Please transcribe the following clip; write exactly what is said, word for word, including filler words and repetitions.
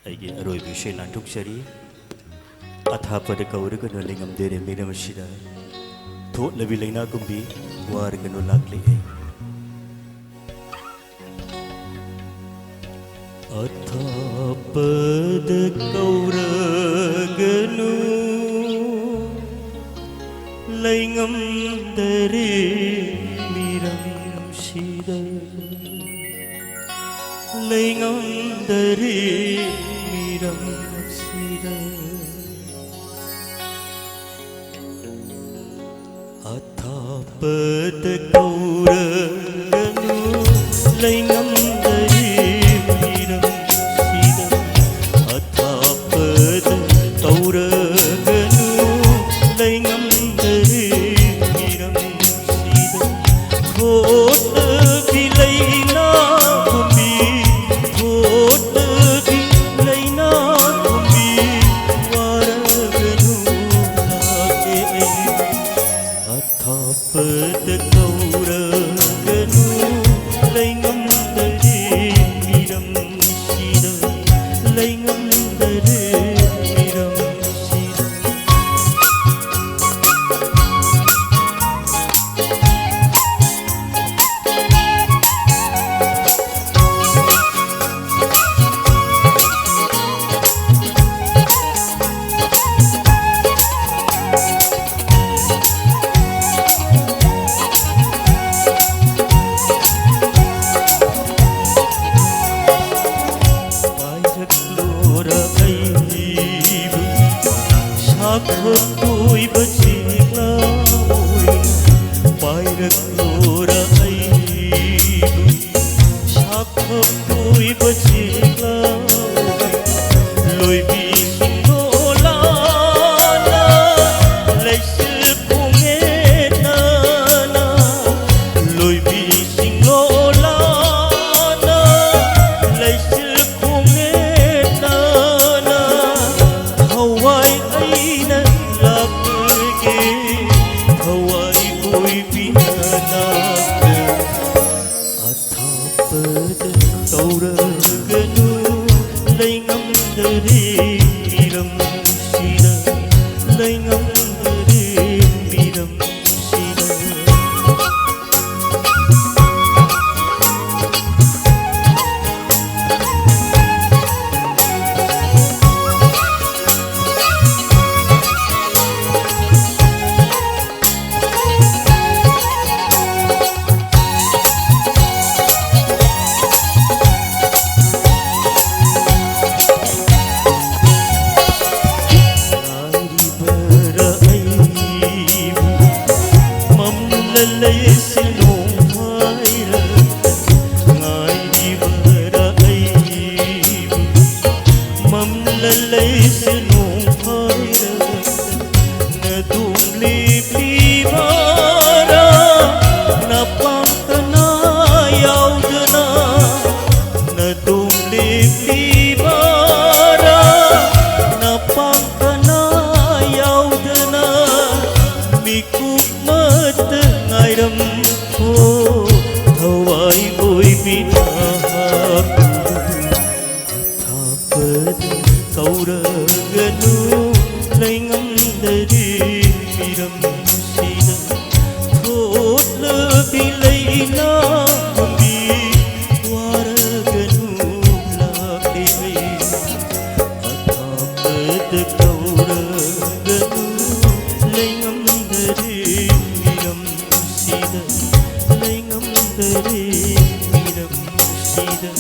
ꯑꯩꯒꯤ ꯑꯔꯣꯏꯕ ꯏꯁꯩ ꯂꯥꯟꯊꯣꯛꯆꯔꯤ꯫ ꯑꯊꯥꯞꯄꯗ ꯀꯧꯔꯒꯅꯨ ꯂꯩꯉꯝꯗꯔꯦ ꯃꯤꯔꯝꯁꯤꯗ, ꯊꯣꯠꯂꯕꯤ ꯂꯩꯅꯥꯒꯨꯝꯕꯤ ꯋꯥꯔꯒꯅꯨ ꯂꯥꯛꯂꯤ ꯑꯩ꯫ ꯑꯊꯥꯞꯄꯗ ꯀꯧꯔꯒꯅꯨ ꯂꯩꯉꯝꯗꯔꯦ ꯃꯤꯔꯝꯁꯤꯗ, ꯂꯩꯉꯝꯗꯔꯦ ꯃꯤꯔꯝꯁꯤꯗ꯫ ꯑꯊꯥꯞꯄꯗ ꯀꯧꯔꯒꯅꯨ ꯂꯩꯉꯝꯗꯔꯦ ꯃꯤꯔꯝꯁꯤꯗ, ꯑꯊꯥꯞꯄꯗ ꯀꯧꯔꯒꯅꯨ ꯂꯩꯉꯝꯗꯔꯦ ꯃꯤꯔꯝꯁꯤꯗ꯫ ꯊꯣꯠꯂꯕꯤ ꯂꯩꯅꯥ ꯈꯨꯝꯕꯤ, ꯊꯣꯠꯂꯕꯤ ꯂꯩꯅꯥ ꯈꯨꯝꯕꯤ ꯋꯥꯔꯒꯅꯨ ꯂꯥꯛꯀꯦ ꯑꯩ꯫ ꯑꯊꯥꯞꯄꯗ ꯀꯧꯔꯒꯅꯨ ꯂꯩꯉꯝꯗꯔꯦ ꯃꯤꯔꯝꯁꯤꯗ, ꯂꯩꯉꯝꯗꯔꯦ ꯃꯤꯔꯝꯁꯤꯗ꯫ ꯄꯥꯏꯔꯛꯂꯣꯔ ꯑꯩꯕꯨ ꯁꯥꯈꯣꯛ ꯀꯣꯏꯕ ꯆꯦꯛꯂꯥ ꯑꯣꯏꯅ, ꯄꯥꯏꯔꯛꯂꯣꯔ ꯑꯩꯕꯨ ꯁꯥꯈꯣꯛ ꯀꯣꯏꯕ ꯆꯦꯛꯂꯥ ꯑꯣꯏꯅ, ꯂꯣꯏꯕꯤꯁꯤꯡ ꯂꯣꯂꯥꯅ ꯂꯩꯆꯤꯜ ꯈꯣꯡꯅꯦꯠꯅꯅ, ꯂꯣꯏꯕꯤꯁꯤꯡ ꯂꯣꯂꯥꯅ ꯂꯩꯆꯤꯜ ꯈꯣꯡꯅꯦꯠꯅꯅ, ꯊꯋꯥꯏ ꯑꯩꯅ ꯂꯥꯛꯂꯒꯦ, ꯊꯋꯥꯏ ꯀꯣꯏꯕꯤꯅ ꯂꯥꯛꯂꯒꯦ꯫ ꯑꯊꯥꯞꯄꯗ ꯀꯧꯔ ꯃꯤꯔꯝꯁꯤꯗ ꯂꯩꯉꯝꯗꯔꯦ ꯃꯤꯔꯝꯁꯤꯗ꯫ ꯉꯥꯏꯔꯤꯕꯔꯥ ꯑꯩꯕꯨ? ꯃꯝꯂ ꯂꯩꯁꯤꯅꯨ ꯍꯥꯏꯔ ꯉꯥꯏꯔꯤꯕꯔꯥ ꯑꯩꯕꯨ? ꯃꯝꯂ ꯂꯩꯁꯤꯅꯨ ꯍꯥꯏꯔ ꯅꯗꯨꯝ ꯂꯦꯞꯄꯤꯕꯔꯥ? ꯅꯄꯥꯡꯇꯅ ꯌꯥꯎꯗꯅ ꯅꯗꯨꯝ ꯂꯦꯞꯄꯤꯕꯔꯥ? ꯅꯄꯥꯡꯇꯅ ꯌꯥꯎꯗꯅ ꯃꯤꯀꯨꯞ ꯃꯠꯇ ꯉꯥꯏꯔꯝꯈꯣ ꯊꯋꯥꯏ ꯑꯣꯏꯕꯤ ꯅꯍꯥꯛꯄꯨ꯫ ꯑꯊꯥꯞꯄꯗ ꯀꯧꯔꯒꯅꯨ ꯂꯩꯉꯝꯗꯔꯦ ꯃꯤꯔꯝꯁꯤꯗ꯫ ꯊꯣꯠꯂꯕꯤ ꯂꯩꯅꯥ ꯃꯝꯕꯤ ꯋꯥꯔꯒꯅꯨ ꯂꯥꯛꯂꯦ ꯑꯩ꯫ ꯑꯊꯥꯞꯄꯗ ꯀꯧꯔꯒꯅꯨ ꯂꯩꯉꯝꯗꯔꯦ ꯃꯤꯔꯝꯁꯤꯗ꯫ ꯂꯩꯉꯝꯗꯔꯦ ꯃꯤꯔꯝꯁꯤꯗ꯫